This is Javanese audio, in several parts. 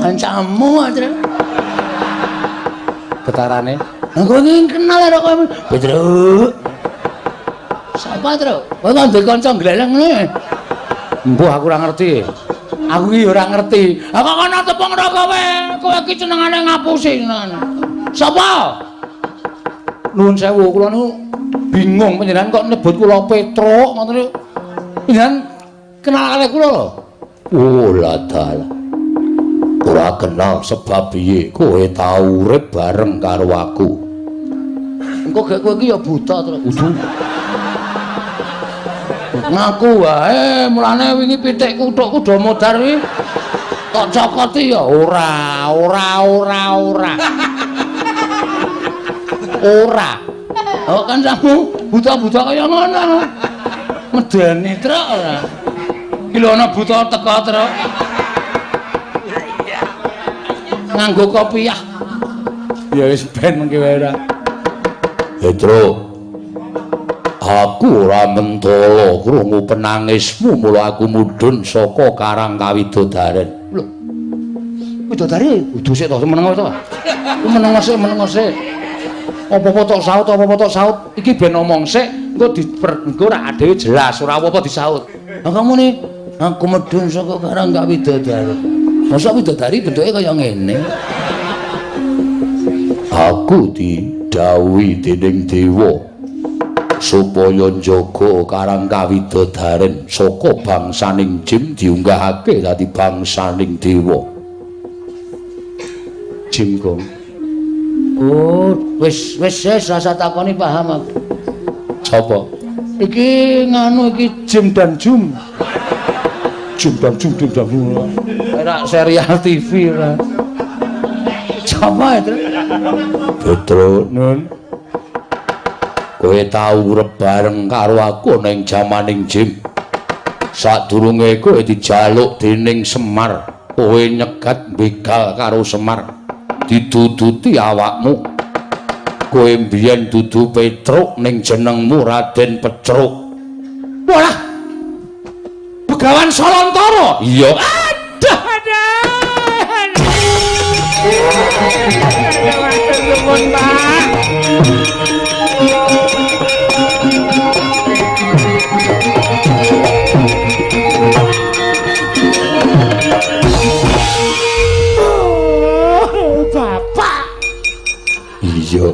Kancamu, Tru. Getarane. Lah kowe iki kenal karo kowe. Petruk. Sapa, Tru? Kowe kok duwe kanca gleleng ngene? Mbuh aku ora ngerti. Aku iki ora ngerti. Lah kok kono tepung karo kowe? Kowe iki senengane ngapusi senengane. Sapa? Nuwun sewu, kula niku bingung panjenengan kok nyebut kula Petruk ngoten niku. Panjenengan kenal kalih kula lho. Oh, dalah. Ora kenal sebab piye kowe tau urip bareng karo aku. Engko gek kowe iki ya buta, Tru. Ngaku wae, mulane wingi pitik kuthukku do modar kuwi. Kok cokoti ya ora, ora, ora, ora. Ora. Oh, kan kamu buta-buta kaya ngono. Medeni, Truk, ora. Iki lho ana buta teka, Truk. Nganggo kopiah. Ya wis ben mengke wae ora. Petruk. Aku ora mentala krungu penangismu, mula aku mudhun saka Karang Kawidodaren. Lho. Widodari kudu sik to, meneng to. Meneng sik, meneng sik. Apa-apa tok saut, apa-apa tok saut. Iki ben omong sik, engko engko ora dhewe jelas, ora apa-apa disaut. Lah kamu nih, aku medhun saka Karang Kawidodari. Masa widodari bentuke kaya ngene? Aku didhawuhi dening dewa supaya njaga Karang Kawidodaren saka bangsaning jim diunggahake dadi bangsaning dewa. Jim Gong. Oh, wis wis wis rasa takoni paham aku. Sapa? Iki nganu iki Jim dan Jum. Jim dan Jum, Jim dan Jum. Ora serial TV ora. Sapa itu? Petruk, Nun. Kowe tau urip bareng karo aku ning jamaning Jim. Sadurunge kowe dijaluk dening Semar, kowe nyegat begal karo Semar. Diduduti awakmu. Kowe mbiyen dudu Petruk ning jenengmu Raden Pecruk. Walah. Begawan Salantara. Iya. Aduh, aduh. Nuwun, Pak. Bapak. Iya.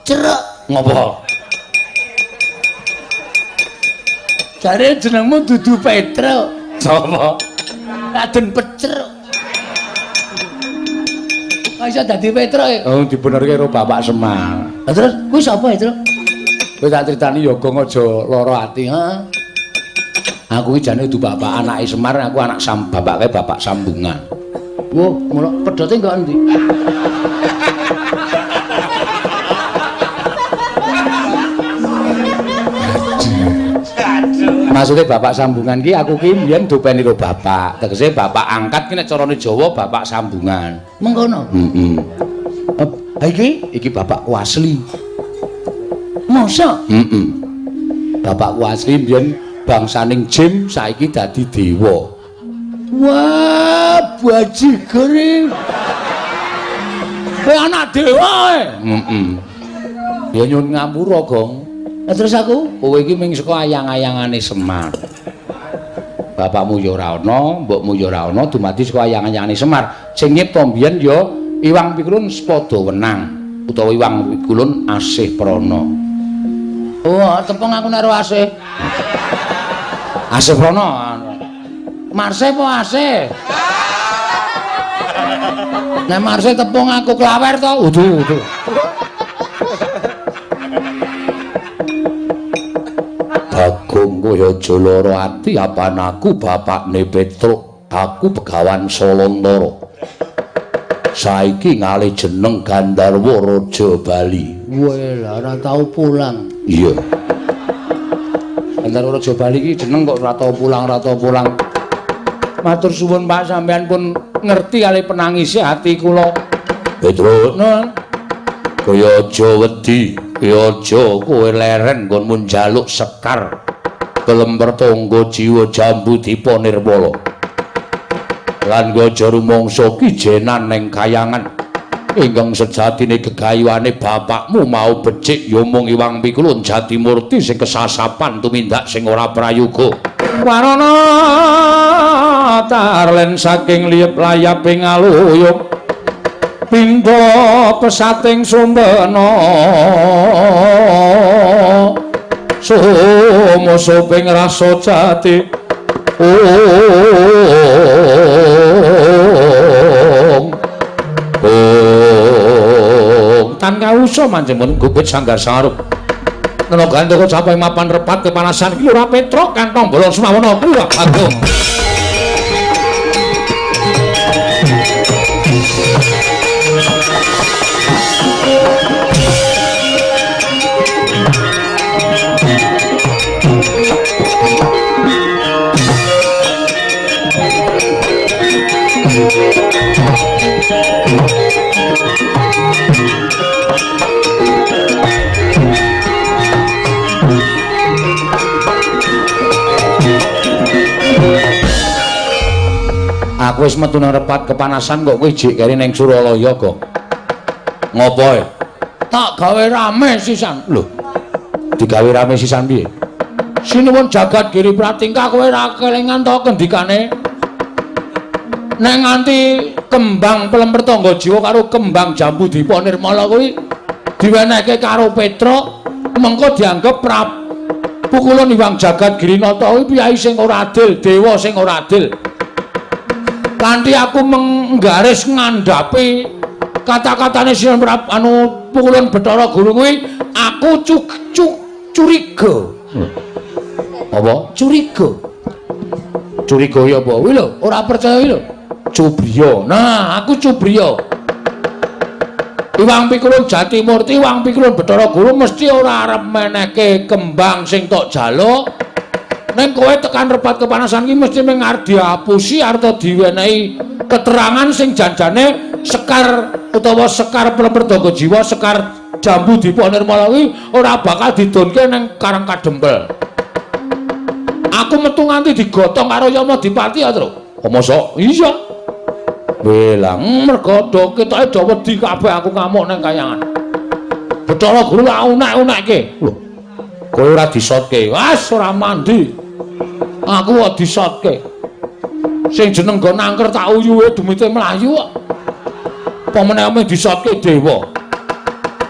Cerek. Ngopo? Jare jenengmu dudu Petruk. Sapa? Raden Pecruk. Kok iso dadi Petruk e? Oh, dibenerke karo Bapak Semar. Lah terus kuwi sapa itu? Kowe tak critani ya Gong aja lara ati. Heeh. Aku iki jane dudu bapak anake Semar, aku anak bapake bapak sambungan. Wah, mula pedote enggak endi? Maksudnya bapak sambungan ki aku ki mbiyen dopeni karo bapak. Tegese bapak angkat ki nek carane Jawa bapak sambungan. Mengkono. Heeh. Ha iki Iki bapakku asli. Masa? Heeh. Bapakku asli mbiyen bangsaning jim saiki dadi dewa. Wah, bajigur iki. Kowe anak dewa e. Heeh. Ya nyuwun ngapura, Gong. Lah terus aku? Kowe iki ming saka ayang-ayangane Semar. Bapakmu ya ora ana, mbokmu ya ora ana, dumadi saka ayang-ayangane Semar. Sing nyipta mbiyen ya Iwang Pikulun Sepada Wenang utawa Iwang Pikulun Asih Prana. Oh, tepung aku nek asih. Asih Prana. Marse apa asih? Nek marse tepung aku klawer to. Udu, udu. Bagong kowe aja lara ati apan aku bapakne Petruk, aku Begawan Salantara. Saiki ngalih jeneng Gandharwa Raja Bali. Weh, lah ora tau pulang. Iya. Gandharwa Raja Bali iki jeneng kok ora tau pulang, ora tau pulang. Matur suwun Pak, sampean pun ngerti kali penangise ati kula. Petruk, Nun, kowe aja wedi. Ya aja kowe leren nggonmu njaluk sekar kelemper tangga jiwa jambu dipa nirmala. Lan aja rumangsa kijenan ning kayangan. Ingkang sejatine gegayuhane bapakmu mau becik ya mung Iwang Pikulun Jatimurti sing kesasapan tumindak sing ora prayoga. Warana tarlen saking liyep layaping aluyup pindha pesating sumbena sumusuping rasa jati. Ong tan kausa manjenengan gubet sanggar sarup Nena gantoko capai mapan repat kepanasan iki ora petruk kantong bolong semawono kuwi Bagong. Aku wis metu nang repat kepanasan kok kowe jek keri ning Suralaya kok. Ngopo e? Tak gawe rame sisan. Lho. Digawe rame sisan piye? Sinuwun jagat Giri Pratingkah kowe ra kelingan to kendikane? Nek nganti kembang pelemper tangga jiwa karo kembang jambu dipa nirmala kuwi diwenehke karo Petruk, mengko dianggep pukulun Iwang Jagat Girinata kuwi piyai sing ora adil, dewa sing ora adil. Kanthi aku menggaris ngandhapi kata-katane Sinuwun anu pukulun Bathara Guru kuwi aku curiga. Apa? Curiga. Curiga ya apa? Kuwi lho, ora percaya kuwi lho. Cubriya. Nah, aku cubriya. Iwang Pikulun Jatimurti, Iwang Pikulun Bathara Guru mesti ora arep menehke kembang sing tok jaluk. Ning kowe tekan repat kepanasan iki mesti mung arep diapusi arep diwenehi keterangan sing janjane sekar utawa sekar pelemper tangga jiwa, sekar jambu dipa nirmala kuwi ora bakal didonke ning Karang Kadempel. Aku metu nganti digotong karo Yama Dipati ya, Tru. Kok mosok? Iya. Welang mergo do ketoke do wedi kabeh aku ngamuk ning kayangan. Bathara Guru tak unek-unekke. Lho. Kowe ora disotke. Wes ora mandi. Aku kok disotke. Sing jeneng nggon angker tak uyuhe demite mlayu kok. Apa meneh ame disotke dewa.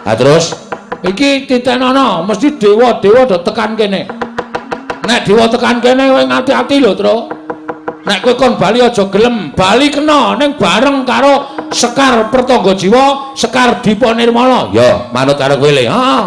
Ha terus iki titenono mesti dewa-dewa do tekan kene. Nek dewa tekan kene kowe ngati-ati lho, Tru. Nek kowe kon bali aja gelem, bali kena ning bareng karo Sekar Pertangga Jiwa, Sekar Dipa Nirmala. Ya, manut karo kowe le. Heeh.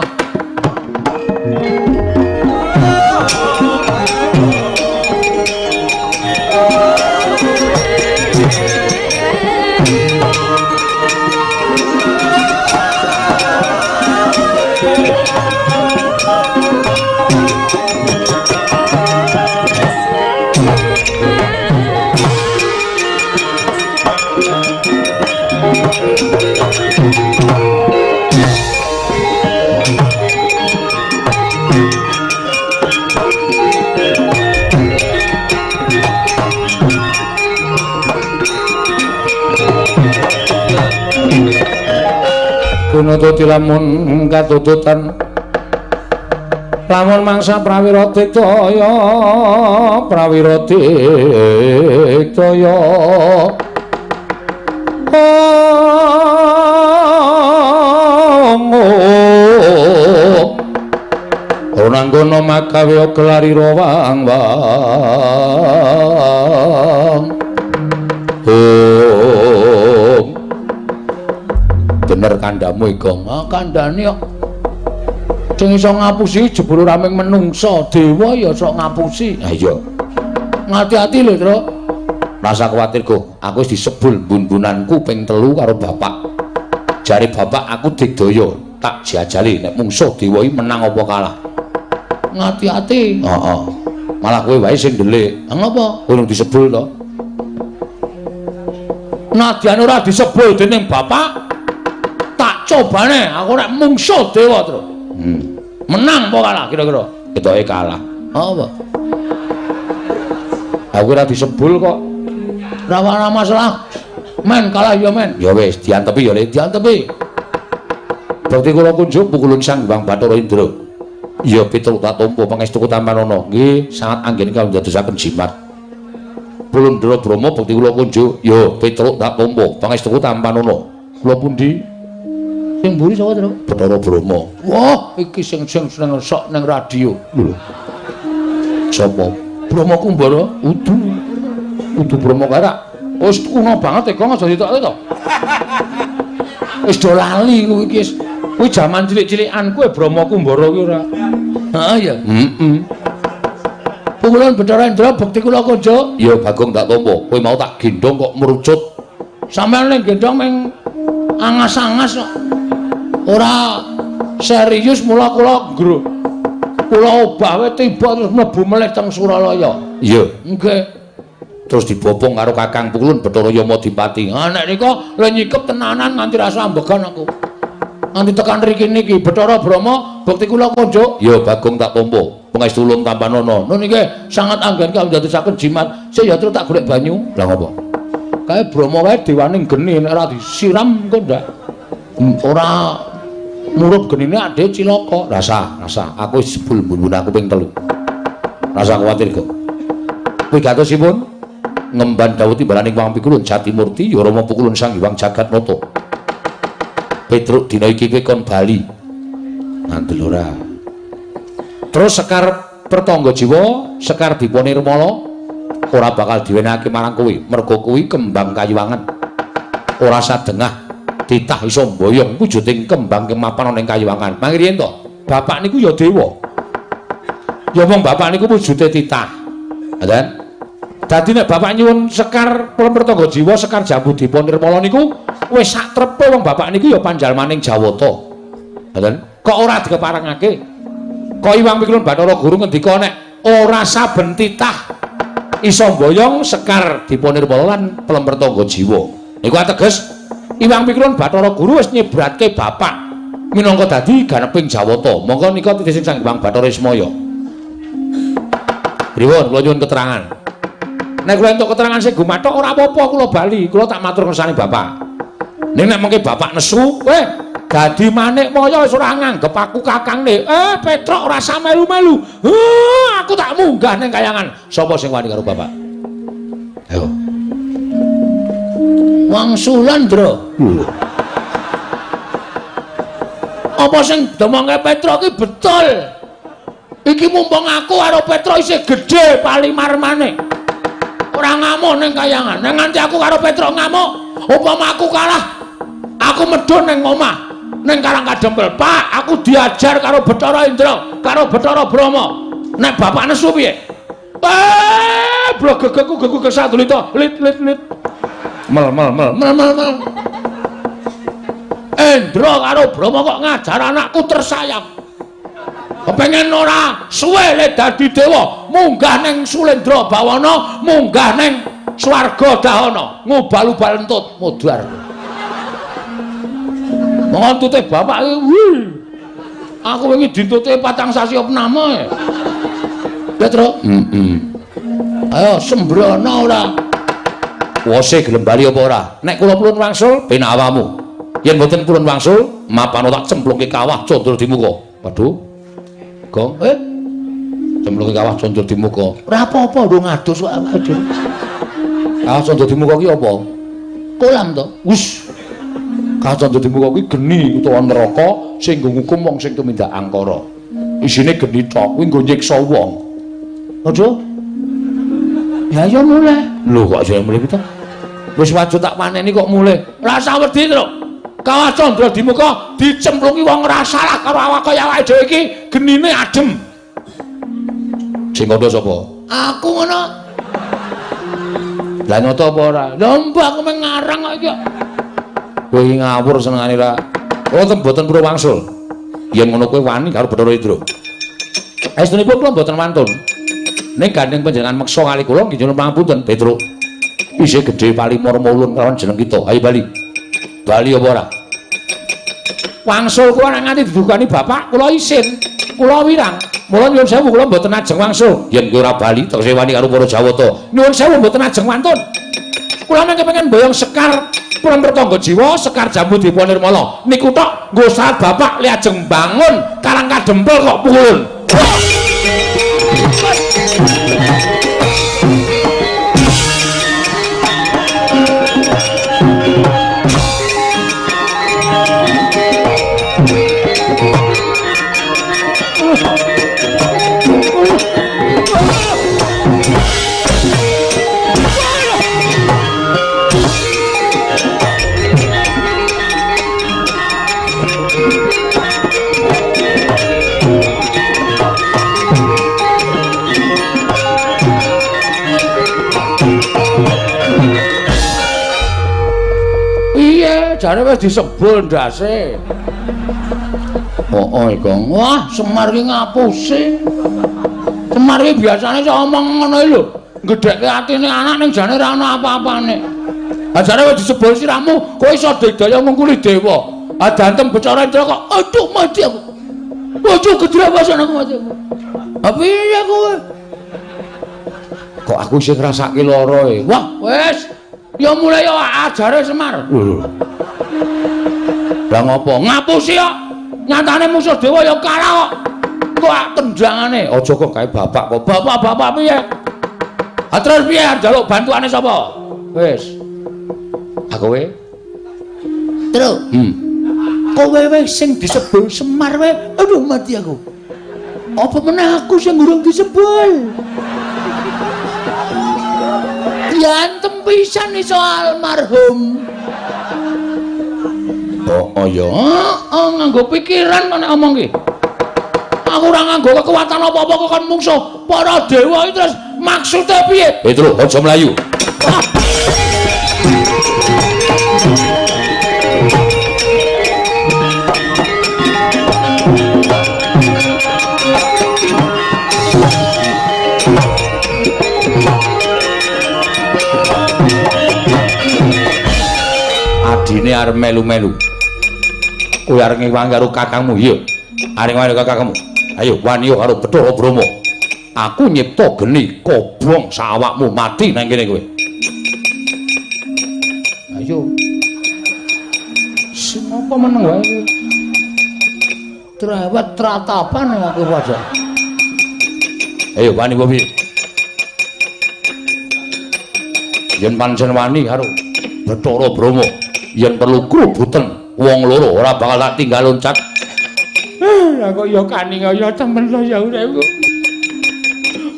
Gunututi lamun katututan lamun mangsa prawira diktaya prawira diktaya Onanggono makawe kelari rawang wang. Om. Bener kandhamu Igong. Ah kandhane kok. Sing iso ngapusi jebul ora mung menungsa, dewa ya sok ngapusi. Ha iya. Ngati-ati lho, Tru. Rasa kuwatir, Go. Aku wis disebul bun-bunanku ping 3 karo bapak. Jare bapak aku digdaya, tak jajali nek mungsuh dewa iki menang apa kalah. Ngati-ati. Heeh. Malah kowe wae sing ndelik. Ha ngopo? Kowe disebul to. Nadyan ora disebul dening bapak, tak cobane aku nek mungsuh dewa, Tru. Menang apa kalah kira-kira? Ketoke kalah. Apa? Aku ora disebul kok. Ora masalah. Men kalah ya men. Ya wis diantepi ya Le, diantepi. Bakti kula kunjuk pukulun Sang Hyang Bathara Indra. Ya Petruk tak tampa pangestuku tampanana. Nggih, sangat anggen kawula ndadosaken jimat. Pulundra Brahma bakti kula kunjuk. Ya Petruk tak tampa pangestuku tampanana. Kula pundi? Sing mburi sapa, Truk? Bathara Brahma. Wah, iki sing seneng sok ning radio. Lho. Sapa? Brahma Kumbara. Udu. Udu Brahma kae rak wis kuno banget e, kok aja ditokne to. Wis do lali kuwi iki wis. Kuwi jaman cilik-cilikan kuwi Brahma Kumbara kuwi ora. Heeh ya. Heeh. Pukulun Bathara Indra bekti kula kunjuk. Ya Bagong tak tampa. Kowe mau tak gendhong kok merucut. Sampeyan ning gendhong ming angas-angas kok. Ora serius mula kula nggruk. Kula obah wae tiba terus mlebu melih teng Suralaya. Iya. Nggih. Terus dibopong karo Kakang Pukulun Bathara Yamadipati. Ha nek nika le nyikep tenanan nganti rasa ambegan aku. Nganti tekan mriki niki Bathara Brahma bekti kula kunjuk. Ya Bagong tak tampa. Pangestu ulun tampanana. Nun nggih sangat anggen kawula ndadosaken jimat. Sik ya terus tak golek banyu. Lah ngopo? Kae Brahma wae dewaning geni nek ora disiram engko ndak ora murup genine ade cilaka. Rasa, rasa. Aku wis jebul mbun-mbun aku ping 3. Rasa kuwatir kok. Wigatosipun ngemban dawuh timbalaning Wang Pikulun Jatimurti ya Rama Pukulun Sang Hyang Jagatnata. Petruk dina iki kowe kon bali. Ngandel ora. Terus Sekar Pertangga Jiwa, Sekar Dipa Nirmala ora bakal diwenehake marang kowe, merga kuwi kembang kayuwangan. Ora sadengah titah iso mboyong wujuding kembang kemapan ana ing kayuwangan. Mangke riyen to, bapak niku ya dewa. Ya wong bapak niku wujude titah. Ngoten. Dadi nek bapak nyuwun Sekar Pertangga Jiwa, Sekar Jambu Dipa Nirmala niku wis sak trepe wong bapak niku ya panjalmaning Jawata. Ngoten. Kok ora dikeparengake? Kok Iwang Pikulun Bathara Guru ngendika nek ora saben titah iso mboyong Sekar Dipa Nirmala lan Pertangga Jiwa. Niku ateges Iwang Pikulun Bathara Guru wis nyebratke bapak minangka dadi ganeping Jawata. Monggo nika titih Sang Hyang Bathara Ismaya. Pripun kula nyuwun keterangan. Nek kula entuk keterangan sing gumathok ora apa-apa kula bali, kula tak matur ngersane bapak. Ning nek mengke bapak nesu, dadi manik maya wis ora nganggep aku kakangne. Petruk ora usah melu-melu. Aku tak munggah ning kayangan. Sapa sing wani karo bapak? Ayo. Wangsulan, Ndra. Apa sing domongke Petruk iki betul? Iki mumpung aku karo Petruk isih gedhe palimarmane. Ora ngamuk ning kayangan. Nek nganti aku karo Petruk ngamuk, upama aku kalah, aku medhun ning omah, ning Karang Kadempel. Pak, aku diajar karo Bathara Indra, karo Bathara Brahma. Nek bapak nesu piye? Blogegegku geguk sadulita. Lit lit lit. Mel mel mel mel mel mel. Indra karo Brahma kok ngajar anakku tersayang. Kepengen ora suwe le dadi dewa, munggah ning Sulendra Bawana, munggah ning swarga dahana, ngubal-ubal entut modar. Monggo entute bapak iki, wih. Aku wingi dintute 4 sasi opname. Petruk. Heeh. Ayo sembrono ora. Wose gelem bali apa ora? Nek kula purun wangsul penak awakmu. Yen mboten purun wangsul, mapano tak cemplungke kawah condro di muka. Waduh. Gong, cemplungke kawah condro di muka. Ora apa-apa ndung adus kok awake dhewe. Kawah condro di muka ki apa? Kolam to. Wis. Kawah condro di muka kuwi geni utawa neraka sing nggo ngukum wong sing tumindak angkara. Isine geni tok kuwi nggo nyiksa wong. Aduh. Ya ya mulih. Lho kok aja mulih to? Wis wajib tak paneni kok mulih. Rasa wedi, Truk. Kawah Candra di muka dicemplungi wong ora salah karo awak kaya awake dhewe iki genine adem. Sing kandha sapa? Aku ngono. Lah nyoto apa ora? Lha mbah aku mung ngarang kok iki. Kowe iki ngawur senengane ra. Oh, mboten purun wangsul. Yen ngono kowe wani karo Bathara Indra. Estunipun kula mboten wantun. Ning gandeng panjenengan meksa kali kula nggih nyuwun pangapunten, Petruk. Isih gedhe palimur mulun kalawan jeneng kita. Ayo bali. Bali apa ora? Wangsul kula nek nganti didukani bapak kula isin. Kula wirang. Mula nyuwun sewu kula mboten ajeng wangsul. Yen kowe ora bali tegese wani karo para Jawata. Nyuwun sewu mboten ajeng wantun. Kula mengke pengen boyong sekar Pelem Tangga Jiwa, Sekar Jambu Dipa Nirmala. Niku tok nggo saat bapak li ajeng bangun Karang Kadempel kok pukulun. Jare wis disebul ndase. Oh, Kang. Wah, Semar ki ngapusi. Semar ki biasane iso omong ngono lho. Gedhekke atine anak ning jane ora ana apa-apane. Ha jare wis disebul sirahmu, kowe iso digdaya ngungkuli dewa. Ha dantem Bathara Indra kok aduh mati aku. Bojo gedhe aku mati aku. Ha piye kowe? Kok aku isih ngrasake lara e. Wah, wis. Ya mulai ya ajare Semar. Lho. Lah ngopo? Ngapusi kok. Nyatane musuh dewa ya kalah kok. Kok tendangane. Aja kok kae bapak kok. Bapak-bapak piye? Ha terus piye njaluk bantuane sapa? Wis. Ha kowe? Tru. Kowe wis sing disebul Semar wae. Aduh mati aku. Apa meneh aku sing urung disebul? Diantem pisan iso almarhum. Oh ya. Heeh, nganggo pikiran kok nek omong ki. Aku ora nganggo kekuatan apa-apa kok kon mungsuh para dewa iki terus maksude piye? Petro, aja mlayu. Adine arep melu-melu. Kowe arep ngewangi karo kakangmu, iya. Arep ngewangi karo kakangmu. Ayo wani karo Bathara Brahma. Aku nyipta geni kobong sawakmu mati nang kene kowe. Ayo. Sing apa meneng wae kowe? Trawat tratapan aku padha. Ayo wani apa piye? Yen pancen wani karo Bathara Brahma, yen perlu krubuten wong loro ora bakal tak tinggal loncat. Aku ya kaning ya temen lho ya uripku.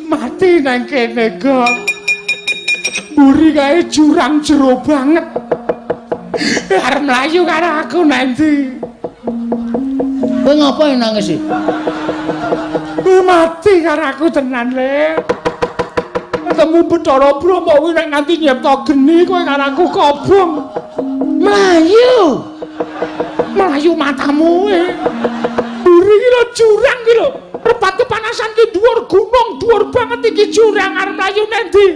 Mati nang kene kok. Mburi kae jurang jero banget. Arep mlayu karo aku nanti. Kowe ngopo nangis iki? Mati karo aku tenan le. Ketemu Bathara Brahma kuwi nek nganti nyipta geni kowe karo aku kobong. Mlayu. Mlayu matamu e. Mburi iki lho jurang iki lho. Repat kepanasan ki dhuwur gunung, dhuwur banget iki jurang arep mlayu nendi?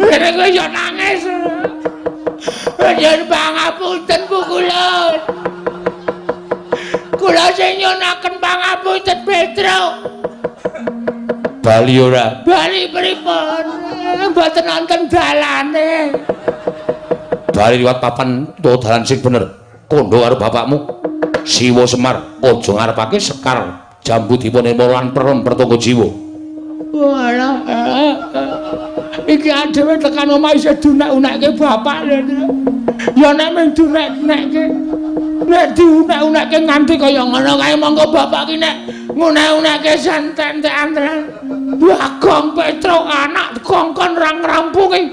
Rene kowe yo nangis. Nyuwun pangapunten pukulun. Kula sing nyunaken pangapunten Petro. Bali ora? Bali pripun? Mboten wonten dalane. Bali liwat papan utawa dalan sing bener. Kondo karo bapakmu Siwa Semar aja ngarepake Sekar Jambu Dipa Nirmala lan Perem Pertangga Jiwa. Walah. Iki adewe tekan omah isih dunek-unekke bapak lho. Ya nek mung dunek-unekke. Nek diunek-unekke nganti kaya ngono kae monggo bapak ki nek ngunek-unekke santen-entekan tenan. Bagong Petro anak kongkon ra ngrampungi.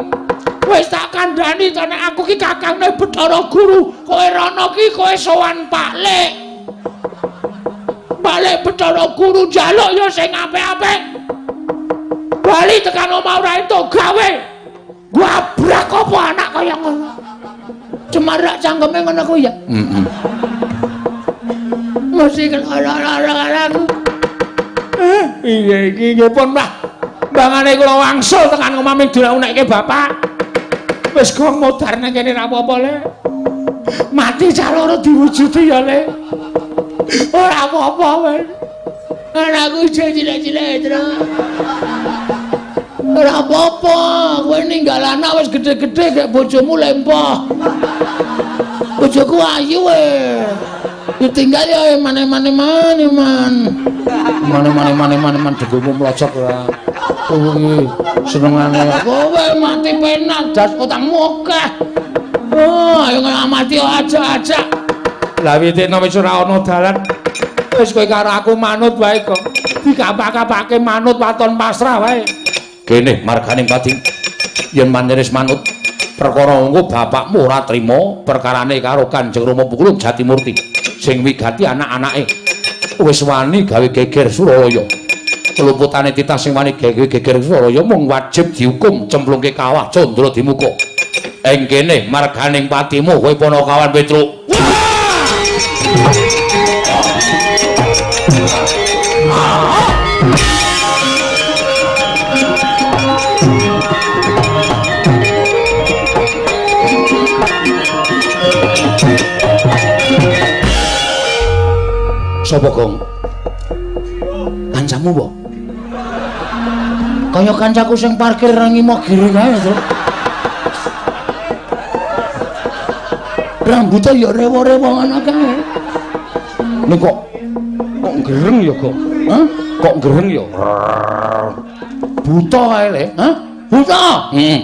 Wis tak kandhani to nek aku ki kakangne Bathara Guru, kowe rono ki kowe sowan Pak Lek. Pak Lek Bathara Guru njaluk ya sing apik-apik. Bali tekan omah ora entuk gawe. Gabrak apa anak kaya ngono. Cemarak cangkeme ngono kuwi ya. Heeh. Mesti lara-lara aku. Iya iki nggih pun Mbah. Mbangane kula wangsul tekan omah ming diunekke bapak. Wis gong modar nang kene ra apa-apa le. Mati caloro diwujudi ya le. Ora apa-apa wis. Anakku isih cilik-cilik, Tru. Ora apa-apa, kowe ninggal anak wis gedhe-gedhe gek bojomu lempoh. Bojoku ayu we. Ditinggal ya mane-mane mane-man. Mane-mane mane-mane man degomu mlocok ora. Kowe senengane kowe mati penak das utangmu akeh. Oh, ayo mati aja-aja. Lah witikno wis ora ana dalan. Wis kowe karo aku manut wae kok. Dikapak-kapake manut waton pasrah wae. Kene marganing pati yen manjenis manut perkara engko bapakmu ora trima perkarane karo Kanjeng Rama Pukulun Jatimurti sing wigati anak-anake wis wani gawe geger Suralaya. Keluputane titah sing wani gawe geger Suralaya mung wajib dihukum cemplungke kawah Candra Dimuka. Ing kene marganing patimu kowe Panakawan Petruk. Sapa Gong? Kancamu po? Kaya kancaku sing parkir nang Imogiri kae to. Rambute ya rewo-rewo ngono kae. Ning kok gereng ya, Gong? Hah? Kok gereng ya? Buta kae le. Hah? Buta? Heeh.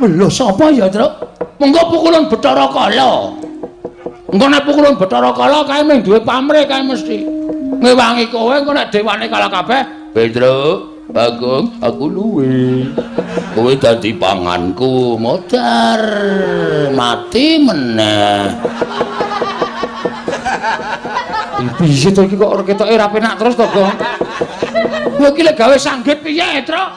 Lho sapa ya, Truk? Mengko pukulun Bathara Kala. Engko nek pukulun Bathara Kala kae mung duwe pamrih kae mesti. Ngewangi kowe engko nek dewane kalah kabeh, Petruk, Bagong, aku luwe. Kowe dadi panganku, modar mati meneh. Piye to iki kok ora ketoke ora penak terus to, Gong? Kowe iki lek gawe sanggit piye, Truk?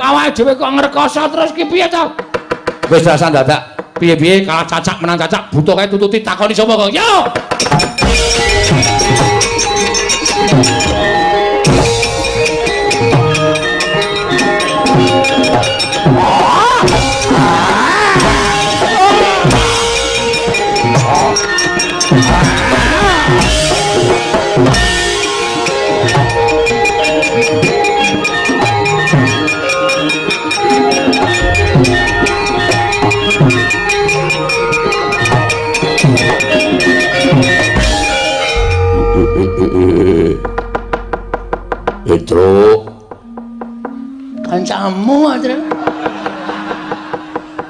Awake dhewe kok ngrekoso terus ki piye to? Wis rasah dadak. Piye-piye kalah cacak menang cacak buta kae tututi takoni sapa kok. Yo. Petruk, kancamu aja.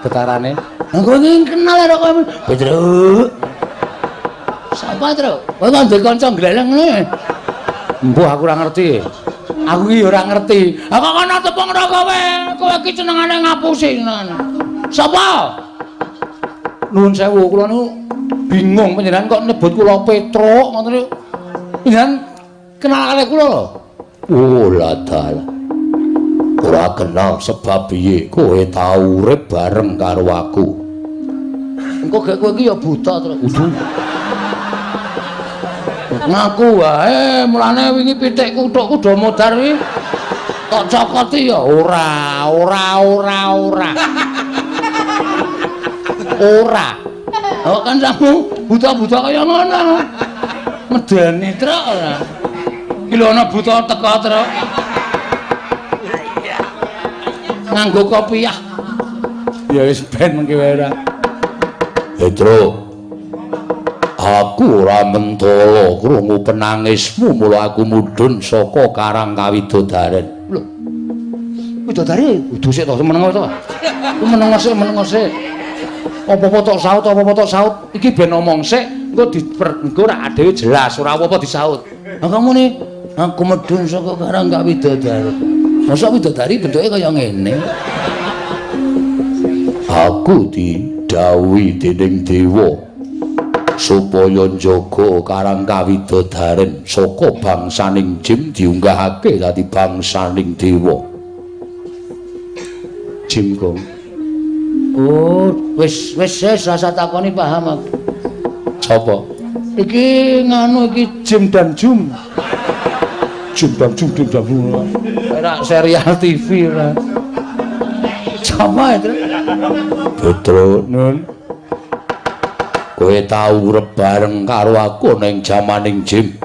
Getarane. Aku iki kenal karo kowe. Petruk. Sapa, Truk? Kowe kok duwe kanca gleleng ngene? Mbuh aku ora ngerti. Aku iki ora ngerti. Ha kok kono tepung ro kowe. Kowe iki senengane ngapusi senengane. Sapa? Nuwun sewu, kula niku bingung panjenengan kok nyebut kula Petruk ngoten niku. Panjenengan kenal kalih kula lho. Oh, ladal. Ora kenal sebab piye kowe tau urip bareng karo aku. Engko gek kowe iki ya buta terus. Udu. Ngaku wae, mulane wingi pitikku thukku do modar iki. Tok cokoti ya ora, ora, ora, ora. Ora. Oh kan sammu buta-buta kaya ngono. Medeni truk ora. Iki lho ana buta teka truk. Nganggo kopiah. Ya wis ben mengki wae ora. Petruk, aku ora mentala krungu penangismu mula aku mudhun saka Karang Kawidodaren. Lho. Widodari kudu sik to meneng to. Ku meneng sik, meneng sik. Apa-apa tok saut, apa-apa tok saut. Iki ben omong sik, engko engko ora dhewe jelas, ora apa-apa disaut. Lah kamu nih, aku medhun saka Karang Kawidodari. Mosok widodari bentuke kaya ngene. Aku didhawuhi dening dewa supaya njaga Karang Kawidodaren saka bangsaning jim diunggahake dadi bangsaning dewa. Jim Gong. Oh, wis wis wis rasa takoni paham aku. Sapa? Iki nganu iki Jim dan Jum. Jim dan Jum, Jim dan Jum. Ora serial TV ora. Sapa itu? Petruk, Nun. Kowe tau urip bareng karo aku ning jamaning Jim.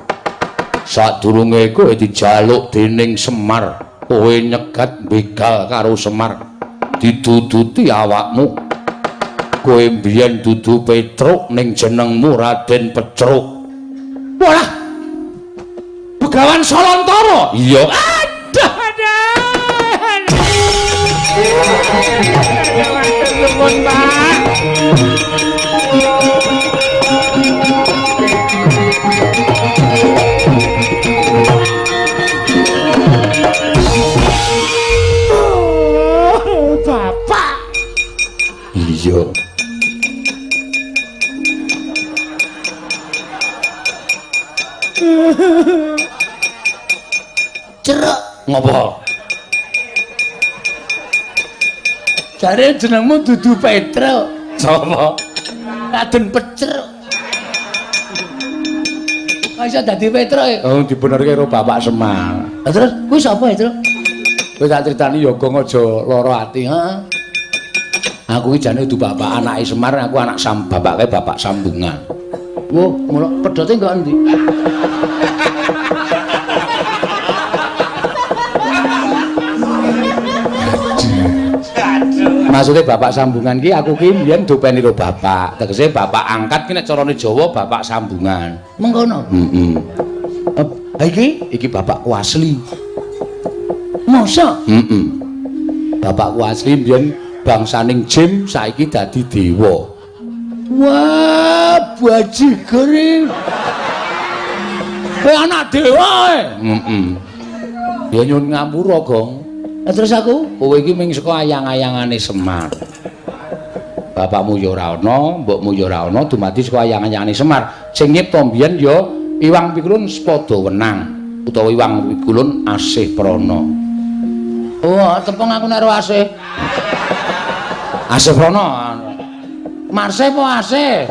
Sadurunge kowe dijaluk dening Semar, kowe nyegat begal karo Semar. Diduduti awakmu. Kowe mbiyen dudu Petruk ning jenengmu Raden Pecruk. Walah. Begawan Solontara. Iya. Aduh, aduh. Nuwun, Pak. Bapak. Iya. Ceruk ngopo? Jare jenengmu dudu Petruk. Sapa? Raden Pecruk. Kok iso dadi Petruk e? Oh, dibenerke karo Bapak Semar. Lah terus kuwi sapa e, Truk? Kowe tak critani ya Gong aja lara ati, heeh. Aku iki jane dudu bapak anake Semar, aku anak bapake bapak sambungan. Wah, ngono pedote nggo endi? Maksudnya bapak sambungan ki aku ki mbiyen dopeni karo bapak. Tegese bapak angkat ki nek carane Jawa bapak sambungan. Mengkono. Heeh. Ha iki iki bapakku asli. Masa? Heeh. Bapakku asli mbiyen bangsaning Jim saiki dadi dewa. Wah, bajigur. Kowe anak dewa e. Heeh. Ya nyuwun ngapura, Gong. Lah terus aku, kowe iki ming saka ayang-ayangane Semar. Bapakmu ya ora ana, mbokmu ya ora ana, dumadi saka ayang-ayangane Semar. Sing nyipta mbiyen ya Iwang Pikulun Sepada Wenang utawa Iwang Pikulun Asih Prana. Oh, tepung aku nek Asih. Asih Prana. Marse apa Asih?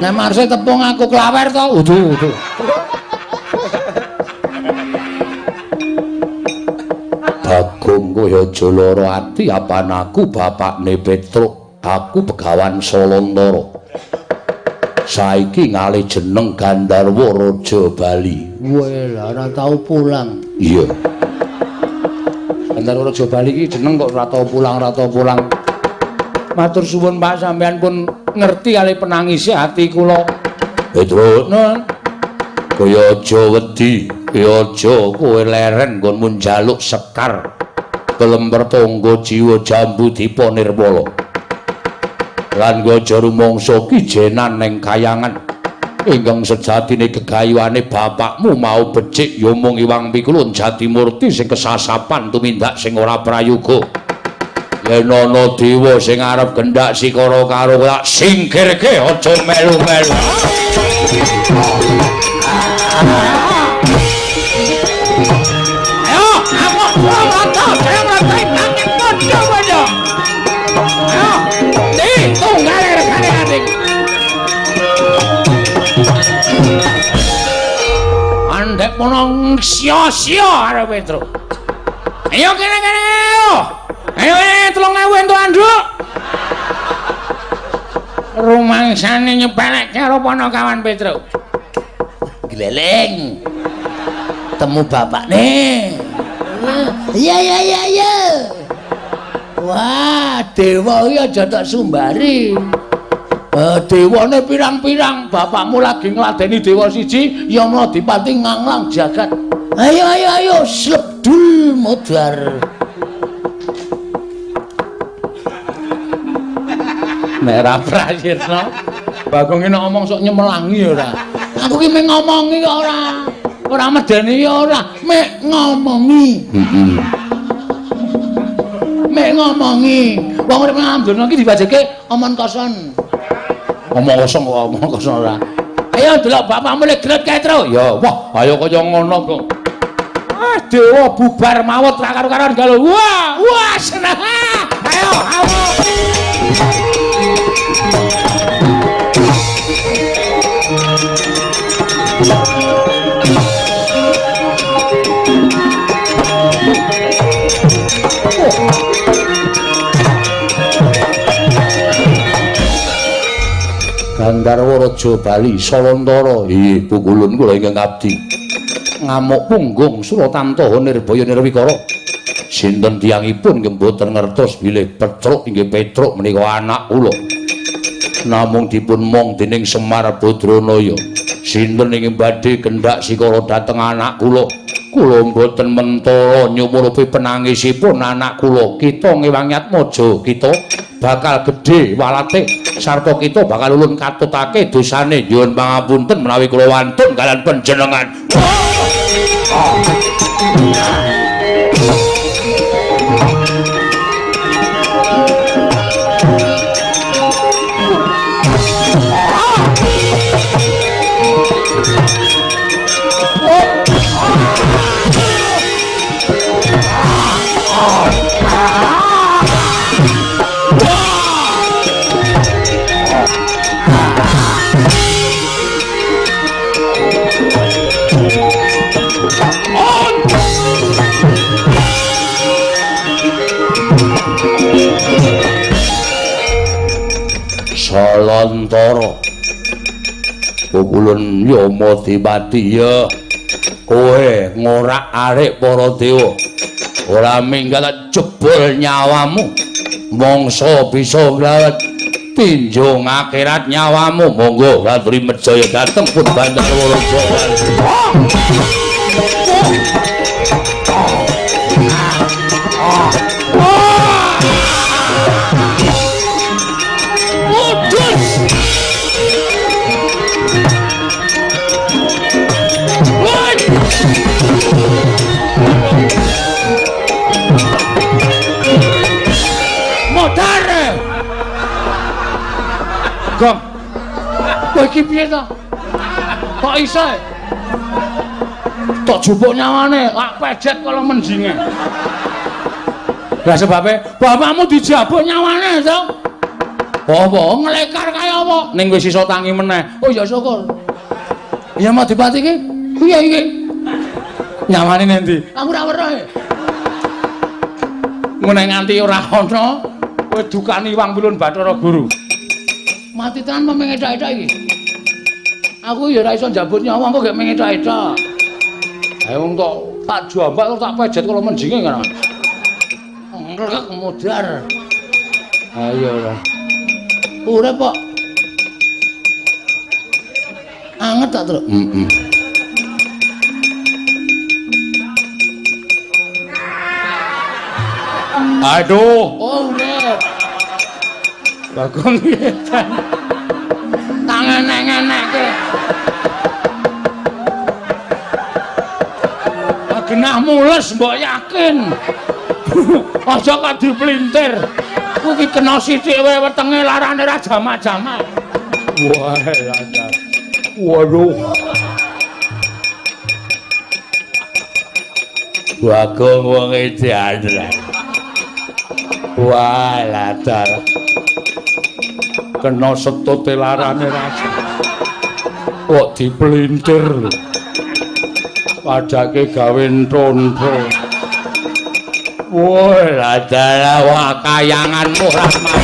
Nek Marse tepung aku klawer to. Udu, udu. Bagong kowe aja lara ati apan aku bapakne Petruk, aku Begawan Solontara. Saiki ngalih jeneng Gandharwa Raja Bali. Weh, lah ora tau pulang. Iya. Gandharwa Raja Bali iki jeneng kok ora tau pulang, ora tau pulang. Matur suwun Pak, sampean pun ngerti kali penangise ati kula. Petruk, Nun. Kowe aja wedi, kowe aja kowe leren nggonmu njaluk sekar kelemper tangga jiwa jambu dipa nirmala. Lan kowe aja rumangsa kijenan ning kayangan ingkang sejatine gegayuhane bapakmu mau becik ya mung Iwang Pikulun Jatimurti sing kesasapan tumindak sing ora prayoga. Yen ana dewa sing arep gendak sikara karo tak singkirke aja melu-melu. Ayo, aku mrata, mrata nanging padha-padha. Ayo, ndi tunggale regane adik. Andek mono sia-sia arep Petruk. Ayo kene-kene ayo. Ayo 3000 entuk anduk. Rumangsane nyepelek karo Panakawan Petruk. Gleleng. Temu bapakne. Iya iya iya iya. Wah, dewa iki aja tak sumbari. Dewane pirang-pirang, bapakmu lagi ngladeni dewa siji, ya Dipati nganglang jagat. Ayo ayo ayo, slebdul modar. Nek ora prayitna, Bagong iki nek ngomong sok nyemelangi ora. Aku ki mek ngomongi kok ora. Ora medeni ya ora, mek ngomongi. Heeh. Mek ngomongi. Wong urip nang donya iki dibajeke omon kosong. Omong kosong kok, omong kosong ora. Ayo delok bapakmu lek gret kae, Tru. Ya, wah, ayo kaya ngono kok. Ah, dewa bubar mawut ra karo-karon galo. Wah, wah seneng. Ayo, ayo. Gandharwa Raja Bali Salantara. Inggih pukulun kula ingkang abdi. Ngamuk punggung Suratantaha Nirbaya Nirwikara. Sinten tiyangipun nggih mboten ngertos bilih Petruk inggih Petruk menika anak kula. Namung dipun mong dening Semar Badranaya. Sinten ingkang badhe kendhak sikara dhateng anak kula? Kula mboten mentala nyumurupi penangisipun anak kula. Kita ngewangi atmaja kita bakal gedhe walate sarta kita bakal ulun katutake dosane. Nyuwun pangapunten menawi kula wantun kalian panjenengan. Salantara pukulun Yama Dipati ya kowe ngorak-arik para dewa ora minggat jebol nyawamu mangsa bisa nglawat tinjung akhirat nyawamu. Monggo aturi mejaya dhateng pun Bandarwa Raja. Gong. Kowe iki piye to? Kok iso? Tok jupuk nyawane, lak pejet kala menjinge. Lah sebabe bapakmu dijabuk nyawane to? Apa nglekar kaya apa? Ning wis iso tangi meneh. Oh ya syukur. Ya mau dipati iki? Piye iki? Nyawane nendi? Aku ora weruh. Ngene nganti ora ana kowe dukani Iwang Pilun Bathara Guru. Mati tenan apa mengedak-edak iki? Aku ya ora iso njabut nyawa kok gek mengedak-edak. Ayo wong tok tak jambak terus tak pejet kala menjinge kan. Ngrek modar. Ayo lah. Urip kok. Anget tak, Truk? Heeh. Aduh. Oh, urip. Bagong edan. Tangan enek-enekke. Genah mules mbok yakin. Aja kok dipelintir. Kuwi kena sithik wae wetenge larane ra jamak-jamak. Wah, lancar. Waduh. Bagong wong edan. Wah, lancar. Kena setute larane raja. Kok dipelintir lho. Padake gawe ntontho. Wah, ladalah wah kayanganmu rahmat.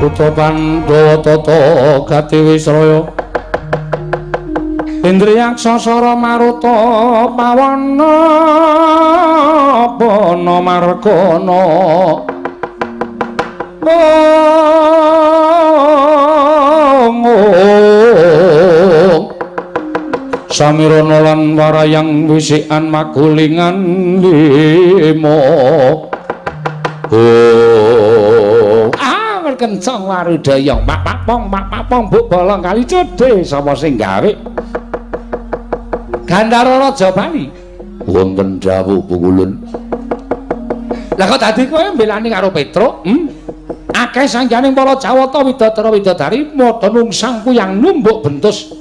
Putra Pandhawa tata gati wisraya. Indriyaksa sara maruta pawana pana margana. Samirana lan warayang wisikan magulingan lima. Oh, ah kencang warudaya mak pakpong mak pakpong buk bolong kali cedhe sapa sing gawe? Gandhara Raja Bali. Wonten dawuh Pukulun. Lah kok dadi kowe mbelani karo Petruk? Akeh sangganing para Jawata widadara widadari padha nungsang kuyang numbuk bentus.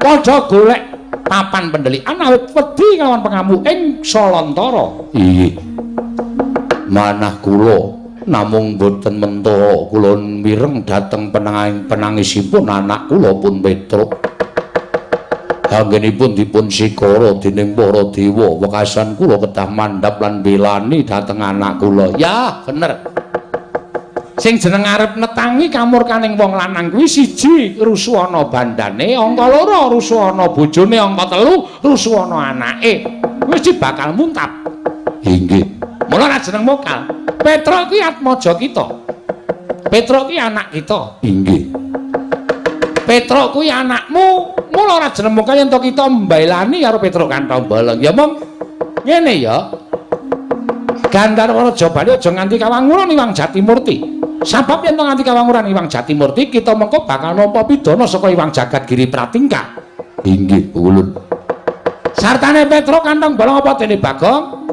Padha golek papan pendelikan awit wedi kelawan pengamuk ing Salantara. Inggih. Manah kula namung boten mentha kula mireng dhateng penangisipun anak kula pun Petruk. Anggenipun dipun sikara dening para dewa, wekasan kula kedah mandhap lan belani dhateng anak kula. Ya, bener. Sing jeneng arep netangi kamurkaning wong lanang kuwi siji rusuhana bandane, angka loro rusuhana bojone, angka telu rusuhana anake. Mesti bakal muntap. Inggih. Mula ora jeneng mokal. Petruk kuwi atmaja kita. Petruk kuwi anak kita. Inggih. Petruk kuwi anakmu. Mula ora jeneng mokal yen to kita mbelani karo Petruk kantong bolong. Ya mong ngene ya. Gandharwa Raja Bali aja nganti kawanguran Iwang Jatimurti. Sabab yen to nganti kawanguran Iwang Jatimurti, kita mengko bakal nampa pidana saka Iwang Jagat Giri Pratingka. Inggih, Ulun. Sartane Petruk kantong bolong apa dene Bagong?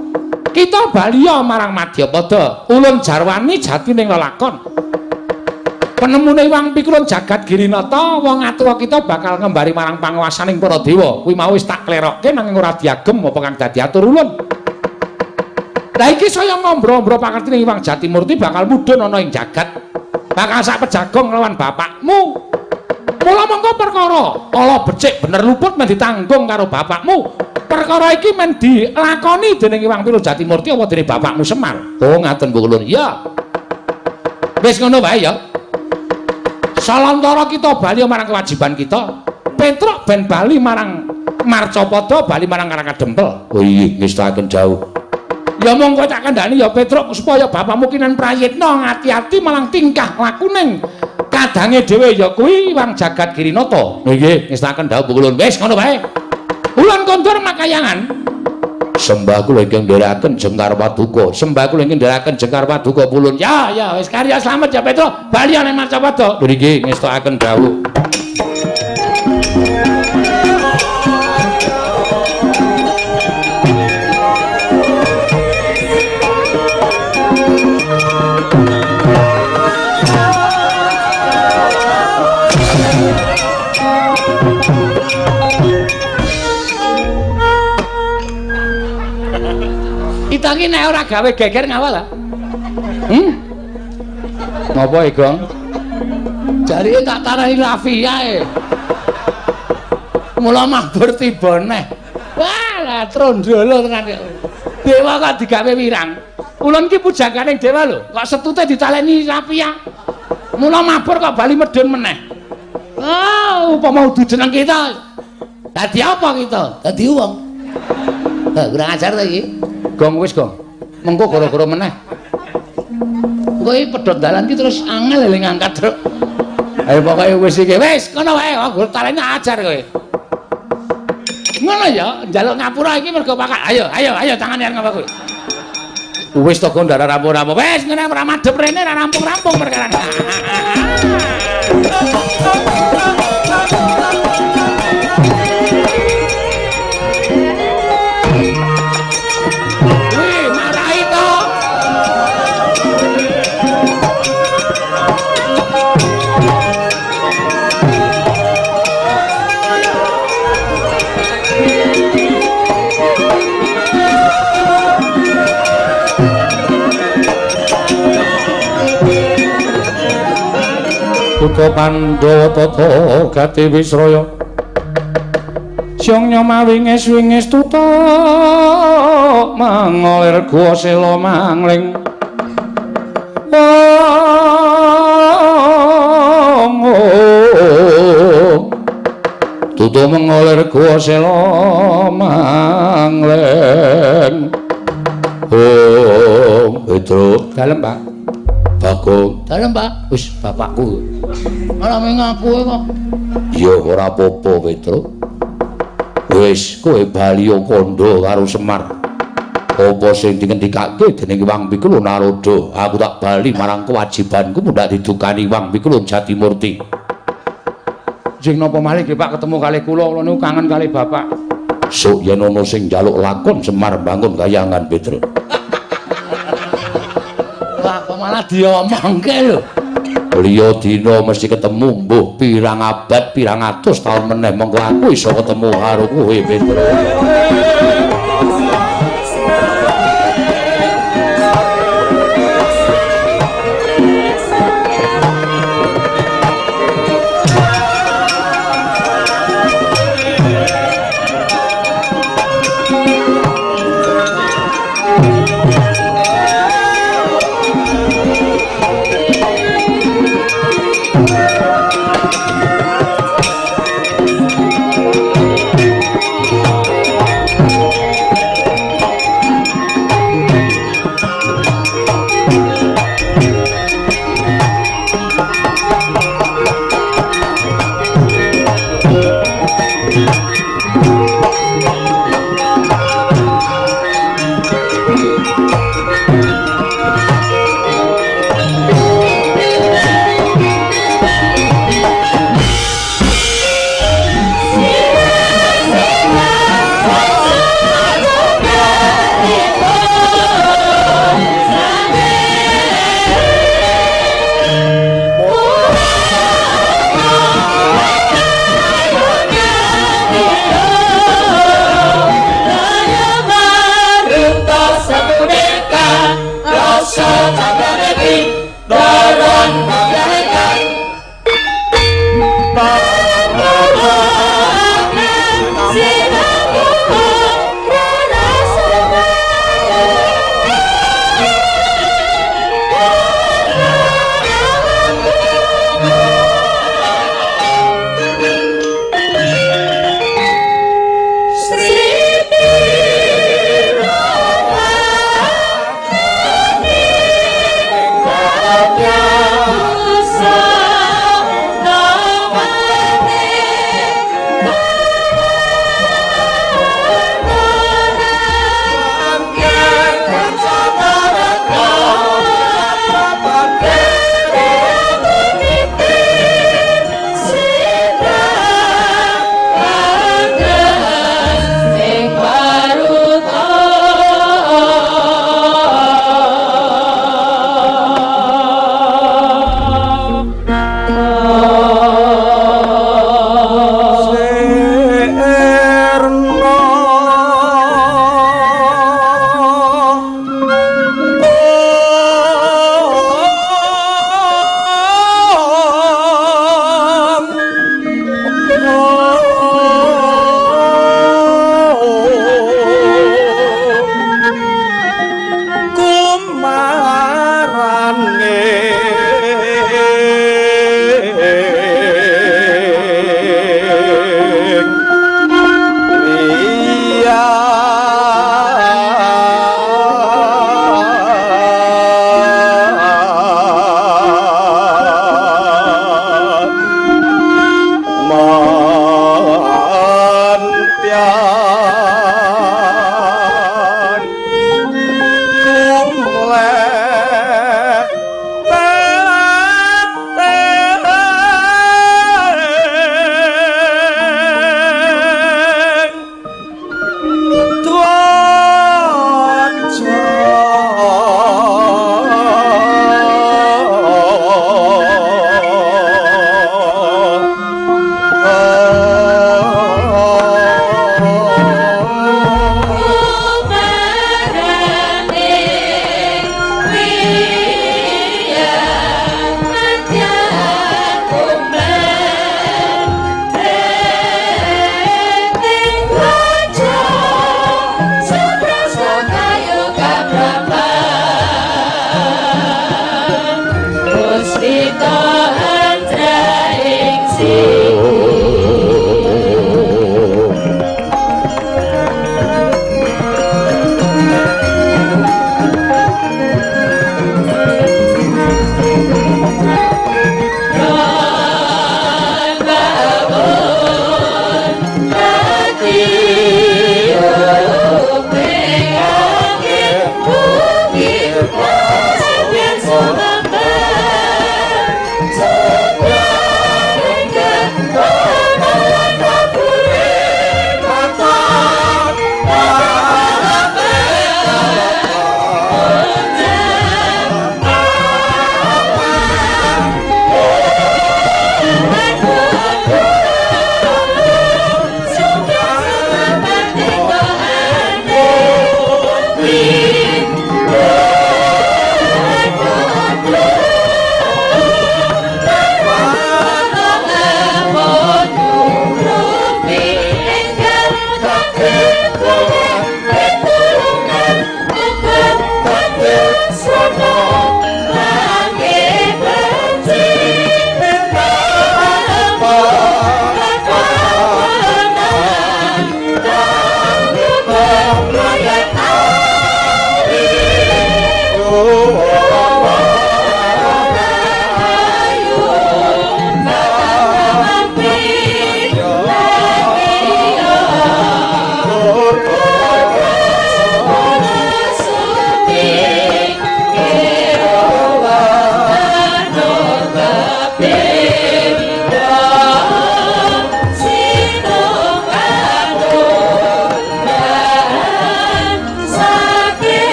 Kita baliya marang Madyapada. Ulun jarwani jatining lelakon. Penemune Iwang Pikulun Jagat Girinata, wong atuwa kita bakal ngembari marang panguwasaning para dewa. Kuwi mau wis tak klerokke nanging ora diagem apa kang dadi atur ulun. Lah iki saya ngombro-ombro pakartine Iwang Jatimurti bakal mudhun ana ing jagat. Bakal sak pejagong nglawan bapakmu. Mula mongko perkara ala becik bener luput men ditanggung karo bapakmu. Perkara iki men dilakoni dening Iwang Pikulun Jatimurti apa dening bapakmu Semar. Oh, ngaten Bu Kulun. Ya. Wis ngono wae ya. Salantara kita bali marang kewajiban kita. Petruk ben bali marang Marcapada, bali marang Karangkadempel. Oh iya, ngestakaken dawuh. Ya monggo tak kandhani ya Petruk supaya bapakmu kinen prayitna ngati-ati malang tingkah lakuning kadange dhewe ya kuwi Iwang Jagat Girinata. Nggih, ngestakaken dawuh Bu Kulun. Wis ngono wae. Ulun kondur makayangan. Sembah kula ingkang ndherekaken jengkar paduka. Sembah kula ingkang ndherekaken jengkar paduka Pulun. Ya, ya wis karya slamet ya Petruk. Bali ning Marcapada. Nggih, ngestakaken dawuh. Kita iki nek ora gawe geger ngawal ah. Ngapa e, Gong? Jarike tak tarani Rafia e. Mula mabur tiba neh. Wah, lah trondolo tenan. Dewa kok digawe wirang. Ulun ki pujangganing dewa lho, kok setute ditaleni Rafia. Mula mabur kok bali medhun meneh. Ah, upama udu jeneng kita. Dadi apa kita? Dadi wong. Hah, kurang ajar ta iki. Gong wis, Gong. Mengko gara-gara meneh. Engko iki pedhot dalan ki terus angel eling ngangkat, Truk. Ayo pokoke wis iki. Wis, ngono wae, kok talene ajar kowe. Ngono ya, njaluk ngapura iki mergo pakak. Ayo, ayo, ayo tangane arep ngapa kowe. Wis to Gong ndara rampung-rampung. Wis ngene ora madhep rene ora rampung-rampung perkara. Putra Pandhawa tata gati Wisraya Syong nyomawinges wingis tutuk mangolir guwa sela mangling. Utuh mengolir gua sela mangleng. Oh, Petro. Dalem, Pak. Bagong. Dalem, Pak. Wis bapakku. Malah ngaku kok. Ya ora apa-apa, Petro. Wis kowe bali kandha karo Semar. Apa sing dingendikake dening Hyang Pikulun Narada, aku tak bali marang kewajibanku mundhak didukani Hyang Pikulun Jatimurti. Jeng napa malih nggih Pak ketemu kalih kula, kula niku kangen kalih bapak. Sok yen ana sing njaluk lakon Semar bangun kayangan, Petro. Wah, kok malah diomongke lho. Liya dina mesti ketemu, mbuh pirang abad, pirang atus taun meneh mengko aku iso ketemu karo kowe, Petro.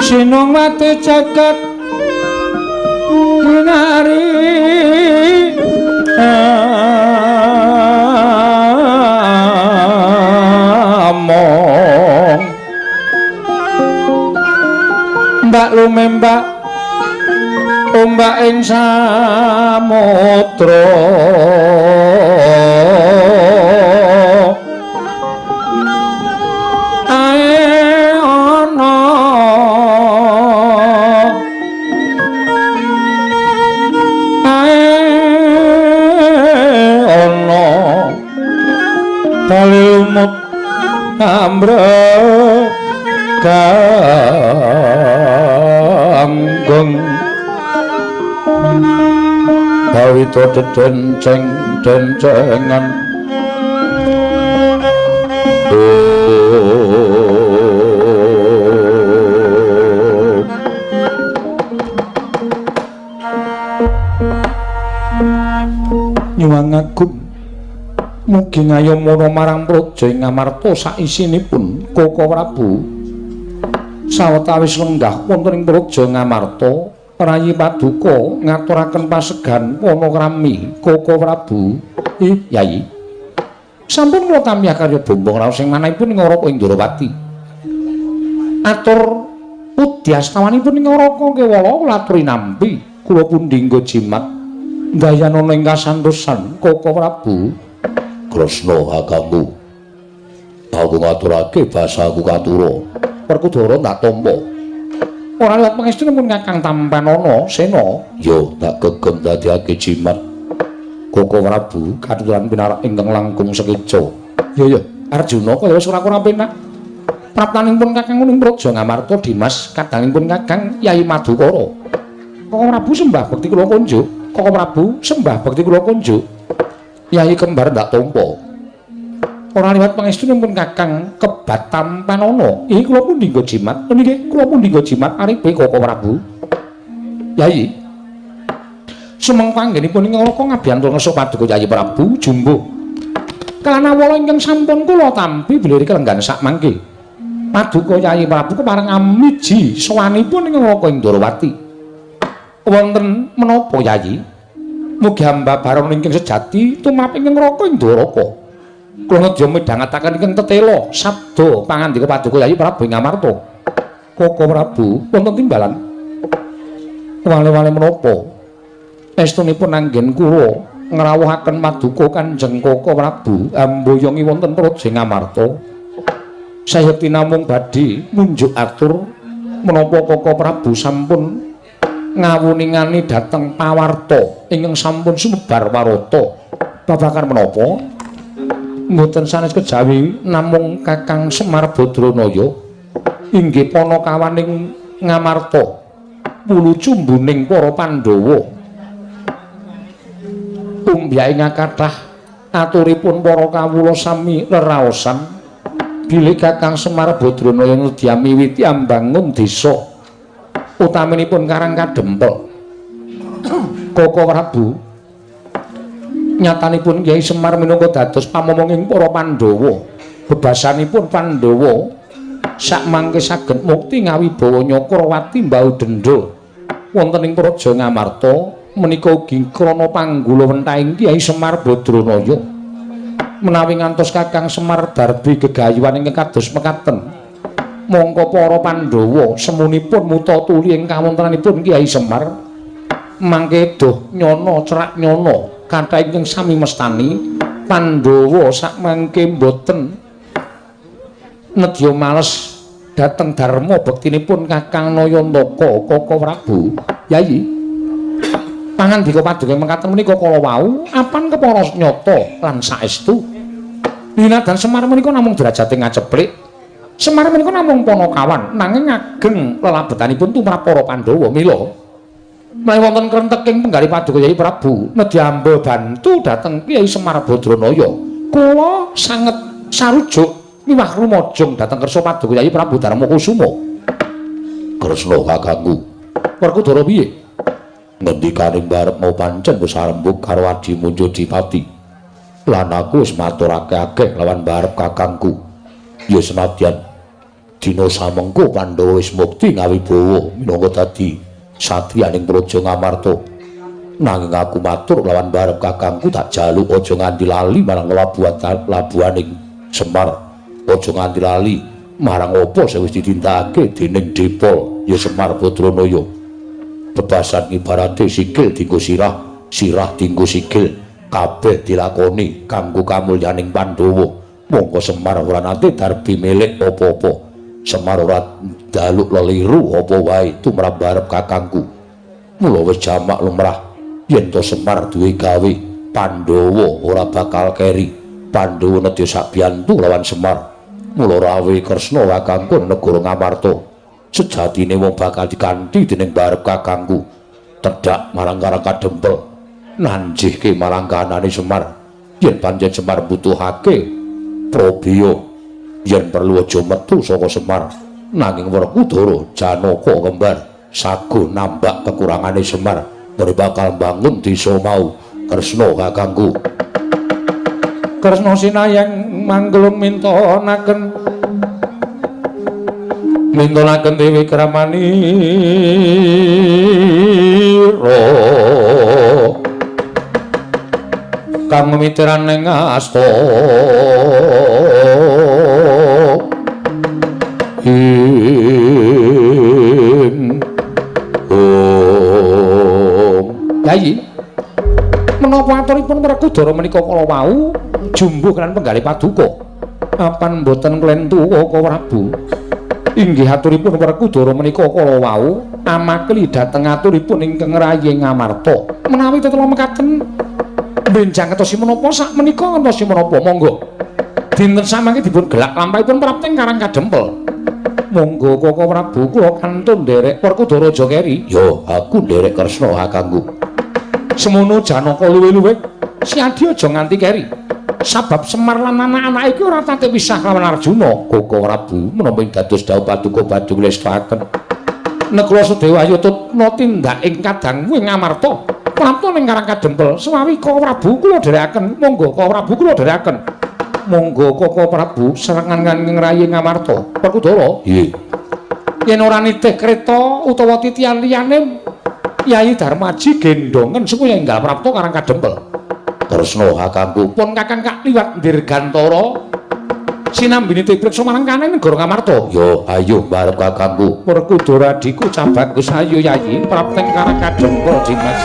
Sinungwati jagat winari among mbak lumembak ombak ing samudra ae ana ae ana kali lumut ambrek ganggung kawita dedenceng dencengan nyuwun agung mugi ngayomana marang praja ing Ngamarta saisinipun Koko Prabu. Sawetawis lenggah wonten ing praja Ngamarta, rayi paduka ngaturaken pasegan panakrami Koko Prabu. Yayi, sampun kula tampi karya bombong raos ing manahipun ing Naraka Indrawati. Atur udyastawanipun ing Naraka Kewala kula aturi nampi, kula pundi nggo jimat ndayanana ing kasantosan Koko Prabu. Kresna kakangku, aku ngaturake basaku katura. Werkudara tak tampa. Ora liwat pangestu pun Kakang tampanana sena. Ya tak gegem dadiake jimat. Koko Prabu katuran pinarak ingkang langkung sekeca. Ya ya, Arjuna kaya wis ora kurang penak. Praptanipun Kakang ing Praja Ngamarta Dimas kadangipun Kakang Yai Madukara. Koko Prabu sembah bekti kula kunjuk. Koko Prabu sembah bekti kula kunjuk. Yai kembar ndak tampa. Ora liwat pangestunipun Kakang kebat tampanana. Iki kula pundi nggo jimat? Nggih, kula pundi nggo jimat aripe Koko Prabu. Yai. Sumeng panggenipun ing Naraka ngabiyantu ngeso paduka Yai Prabu jumbuh. Kalanawala ingkang sampun kula tampi bilih kelenggan sak mangke. Paduka Yai Prabu kepareng amiji sowanipun ing Naraka Indrawati. Wonten menapa Yai? Mugi hamba bareng ingkang sejati tumrap ing neraka Indraka. Kula nedya midhangetaken ingkang tetela sabda pangandika paduka Yai Prabu ing Ngamarta. Koko Prabu wonten timbalan. Wale-wale menapa? Estunipun anggen kula ngrawuhaken paduka Kanjeng Koko Prabu amboyongi wonten praja Ngamarta. Sayekti namung badhe munjuk atur menapa Koko Prabu sampun ngawuningani dhateng pawarta ingkang sampun sumebar warata babagan menapa mboten sanes kejawi namung Kakang Semar Badranaya inggih panakawaning Ngamarta wulu cumbuning para Pandhawa umbyake kathah aturipun para kawula sami leraosan bilih Kakang Semar Badranaya nedya miwiti ambangun desa utaminipun Karang Kadempel. Koko Prabu nyatanipun Kyai Semar minangka dados pamomonging para Pandhawa. Bebasanipun Pandhawa sakmangke saged mukti ngawibawa Nyakrawati mbau dendha wonten ing Praja Ngamarta menika ugi krana panggulawentahing Kyai Semar Badranaya. Menawi ngantos Kakang Semar darbi gegayuhan ingkang kados mekaten, mongko para Pandhawa semunipun muta tuli ing kawontenanipun Kyai Semar mangke doh nyana cerak nyana kathah ingkang sami mestani Pandhawa sakmangke mboten nedya males dhateng dharma bektinipun Kakang Nayantaka Koko Prabu. Yayi, pangandika paduka mekaten menika kala wau apan kepara nyata lan saestu Linadan Semar menika namung derajate ngaceplik. Semar menika namung panakawan nanging ngageng lelabetanipun tumrap para Pandhawa. Mila menawi wonten krenteking penggalih paduka Kyai Prabu nedhi bantu dhateng Kyai Semar Badranaya. Kula sanget sarujuk miwah rumajung dhateng kersa paduka Kyai Prabu Darmakusuma. Kresna kakangku. Werkudara piye? Ngendikane barep mau pancen wis arembug karo Adi Munjodipati. Lan aku wis matur akeh-akeh lawan barep kakangku. Ya senadyan dina samengko Pandhawa wis mukti ngawibawa minangka dadi satriyaning Praja Ngamarta. Nanging aku matur lawan barep kakangku tak jaluk aja nganti lali marang labuhaning Semar. Aja nganti lali marang apa sing wis ditindakake dening Depol ya Semar Badranaya. Bebasan ibarate sikil dienggo sirah, sirah dienggo sikil, kabeh dilakoni kanggo kamulyaning Pandhawa. Mongko Semar ora nate darbi milik apa-apa. Semar ora njaluk leliru apa wae tumrap barep kakangku. Mula wis jamak lumrah yen to Semar duwe gawe, Pandhawa ora bakal keri. Pandhawa nedya sabiyantu lawan Semar. Mula rawe Kresna kakangku negara Ngamarta. Sejatine wong bakal dikanthi dening barep kakangku. Tedhak marang Karang Kadempel, nanjihke marang kanane Semar. Yen pancen Semar butuhake probya, yen perlu aja metu saka Semar. Nanging Werkudara Janaka kembar sago nambak kekurangane Semar, ora bakal mbangun desa mau. Kresna kakangku. Kresna sinayang manggelung mintonaken mintonaken Dewi Kramanira kang mitiran ing asta ing om. Yayi, menapa aturipun Werkudara menika kala wau jumbuh kan penggalih paduka? Apan mboten klentu Kaka Prabu? Inggih aturipun Werkudara menika kala wau amakli dhateng aturipun ingkang rayi Ngamarta. Menawi tetela mekaten benjang ngetosi menapa sak menika ngetosi menapa monggo. Dinten samangke dipun gelak lampahipun prapting Karang Kadempel. Monggo Kaka Prabu kula kantun nderek Werkudara aja keri. Ya aku nderek Kresna kakangku. Semono Janaka luwe-luwe si Adi aja nganti keri. Sabab Semar lan anak-anake iki ora tate pisah lawan Arjuna. Kaka Prabu menapa ing dados dawuh paduka badhe nglestakaken. Nekula Sadewa ayo tutna tindak ing kadangmu ing Ngamarta. Prapta ning Karang Kadempel. Sewawi Kaka Prabu kula dherekaken. Monggo Kaka Prabu kula dherekaken. Monggo Kaka Prabu serangan ing rayi Ngamarta. Werkudara, nggih. Yen ora nitih kreta utawa titian liyane Yayi Darmaji gendongen supaya enggal prapta Karang Kadempel. Kresna kakangku. Pun kakang kak liwat Dirgantara sinambi nitih priksa marang kanen negara Ngamarta. Ya ayo barep kakangku. Werkudara adhiku cabagus ayo Yayi prapteng Karang Kadempel Dimas.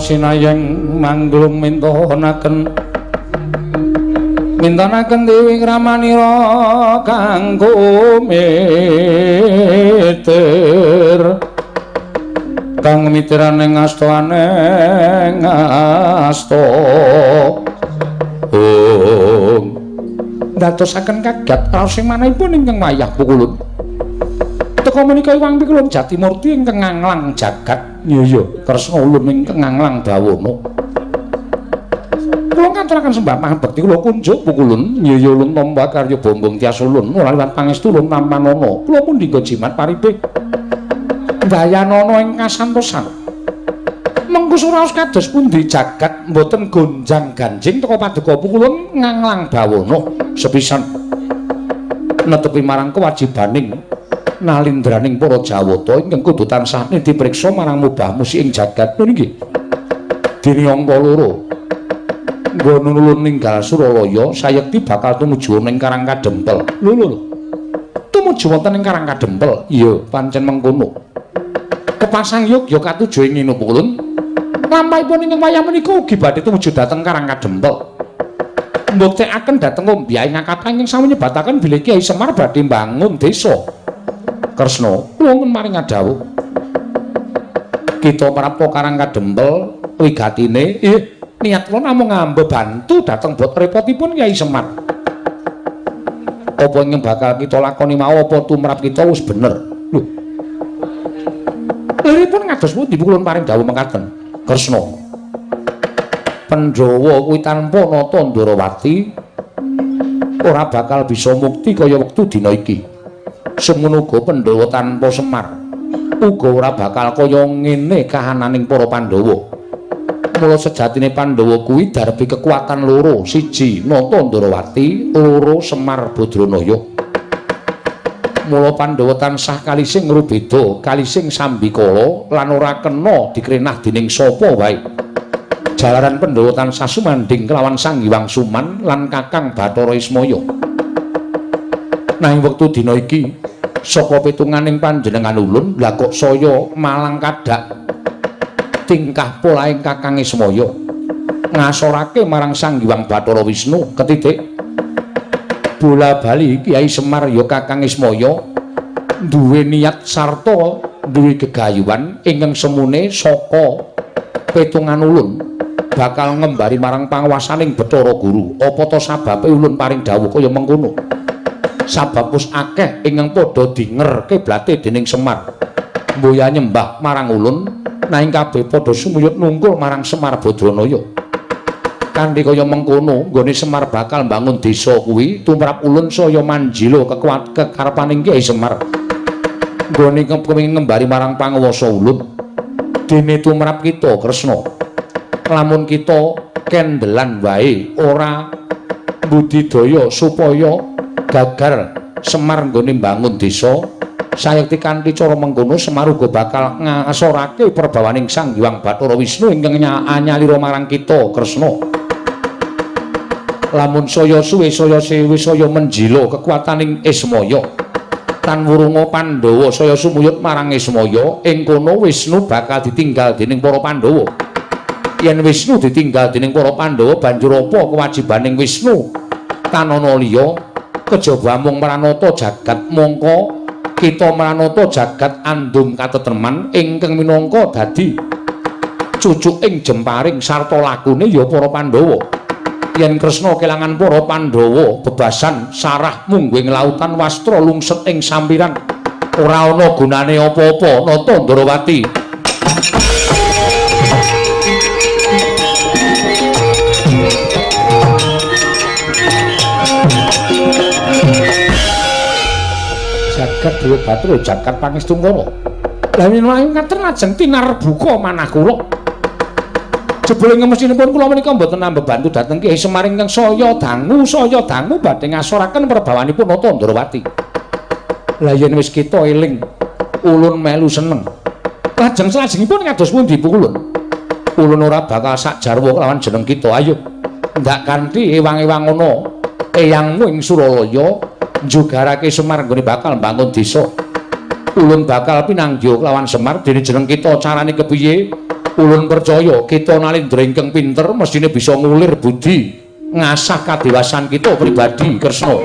Sinayeng mangglung mintonaken mintonaken dewi kramanira kang kumiter kang mitrane ngastoane ngasto ndadosaken kaget raos sing manahipun ingkang wayah pukulun. Teka menika Iwang Pikulun Jatimurti ingkang nganglang jagat. Iya, Kresna ulun ingkang nganglang bawana. Kula ngaturaken sembah pangabekti kula kunjuk pukulun. Iya ulun tampa karya bombong tias ulun ora liwat pangestu ulun tampanana. Kula mundhingga jimat paripih dayanana ing kasantosan. Mengko suraos kados pundi jagat mboten gonjang-ganjing teka paduka pukulun nganglang bawana sepisan netepi marang kewajibaning nalindraning para Jawata ingkang kudu tansah dipriksa marang mubah musi ing jagat niki. Dene angka loro nggon ulun ninggal Suralaya sayekti bakal tumuju ning Karang Kadempel. Lho lho. Tumuju wonten ing Karang Kadempel. Iya, pancen mengkono. Kepasang yogya katuju ing ngene pukulun. Lampahipun ingkang wayah menika ugi badhe tumuju dhateng Karang Kadempel. Mbuktekaken dhateng ombyahe ngakata ingkang sami nyebataken bilih Kyai Semar badhe mbangun desa. Kresna, kula maring ngadhawuh. Kita prapta Karang Kadempel wigatine niat kula namung ngambebantu dhateng bot repotipun Kyai Semar. Apa ingkang bakal kita lakoni mau apa tumrap kita wis bener. Lho. Liripun ngados pundi kula paring dawuh mekaten. Kresna. Pandhawa kuwi tanpa nata Ndrawati ora bakal bisa mukti kaya wektu dina iki. Semono uga Pandhawa tanpa Semar uga ora bakal kaya ngene kahananing para Pandhawa. Mula sejatine Pandhawa kuwi darbi kekuatan loro, siji Nata Ndrawati, loro Semar Badranaya. Mula Pandhawa tansah kalising ngrubeda, kalising sambikala lan ora kena dikrenah dening sapa wae. Jalaran Pandhawa tansah sumandhing kelawan Sang Hyang Suman lan Kakang Bathara Ismaya. Nanging wektu dina iki saka pitunganing panjenengan ulun lha kok saya malang kadak tingkah polahing Kakang Ismaya ngasorake marang Sang Hyang Bathara Wisnu ketitik bola bali Kyai Semar ya Kakang Ismaya duwe niat sarta duwe gegayuhan ingkang semune saka pitungan ulun bakal ngembari marang panguwasaning Bathara Guru. Apa ta sababe ulun paring dawuh kaya mengkono? Sabab wis akeh ingkang padha dinger kiblate dening Semar. Mboya nyembah marang ulun nanging kabeh padha sumuyut nungkul marang Semar Badranaya. Kanthi kaya mengkono nggone Semar bakal mbangun desa kuwi tumrap ulun saya manjila kekuat kekarepaning Kyai Semar. Nggone kepengin ngembari marang panguwasa ulun. Dene tumrap kita Kresna. Lamun kita kendelan wae ora budidaya supaya gagal Semar nggone mbangun desa, sayekti kanthi cara mengkono Semar uga bakal ngasorake perbawaning Sang Hyang Bathara Wisnu ingkang anyalira marang kita Kresna. Lamun saya suwe saya sewe saya menjila kekuataning Ismaya tan wurunga Pandhawa saya sumuyut marang Ismaya, ing kono Wisnu bakal ditinggal dening para Pandhawa. Yen Wisnu ditinggal dening para Pandhawa banjur apa kewajibaning Wisnu tanana liya kejaba mung mranata jagat? Mongko kita mranata jagat andum katetreman ingkang minangka dadi cucuking jemparing sarta lakune ya para Pandhawa. Yen Kresna kelangan para Pandhawa bebasan sarah mungguing lautan wastra lungset ing sampiran ora ana gunane apa-apa Nata Ndrawati. Jagat Dewa Bathara jagat pangestungkara. Lah menawi ngaten lajeng tinarbuka manah kula. Jebule ngemestinipun kula menika mboten ambebantu dhateng Kyai Semar ingkang saya dangu badhe ngasoraken perbawanipun Nata Ndrawati. Lah yen wis kita eling ulun melu seneng. Lajeng salajengipun kados pundi pukulun? Ulun ora bakal sak jarwa kelawan jeneng kita. Ayo ndak kanthi ewang-ewang ana eyangmu ing Suralaya njugarake Semar nggone bakal mbangun desa. Ulun bakal pinanggih kelawan Semar dene jeneng kita carane kepiye? Ulun percaya kita nalindra ingkang pinter mesthine bisa ngulir budi ngasah kadewasan kita pribadi Kresna.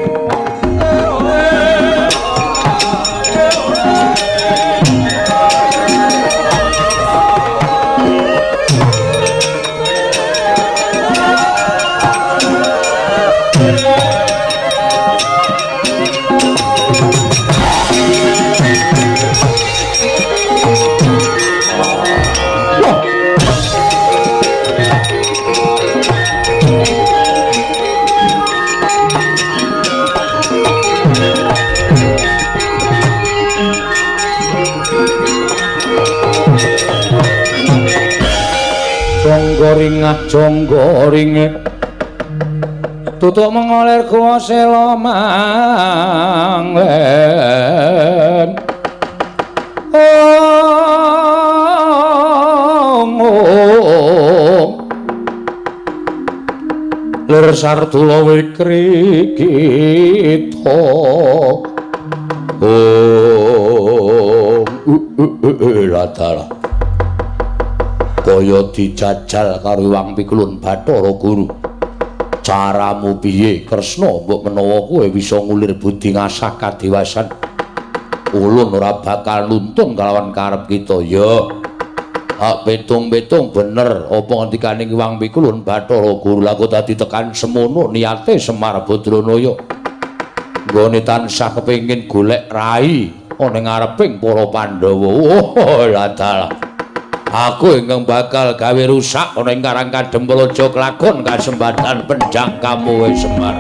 Jonggoringah jonggoringe tutuk mengolir kuwa sela manglen. Ong ong lir sardula wikri kita. Ong latala kaya dijajal karo Hyang Pikulun Bathara Guru. Caramu piye Kresna mbok menawa kowe bisa ngulir budi ngasah kadewasan? Ulun ora bakal nuntun kalawan karep kita ya. Hak petung-petung bener apa ngendikane Hyang Pikulun Bathara Guru laku dadi tekan semono niate Semar Badranaya. Nggone tansah kepengin golek rai ana ngareping para Pandhawa. Oh ladalah. Aku ingkang bakal gawe rusak ana ing Karang Kadempalaja kelakon kasempatan penjang kamu Semar.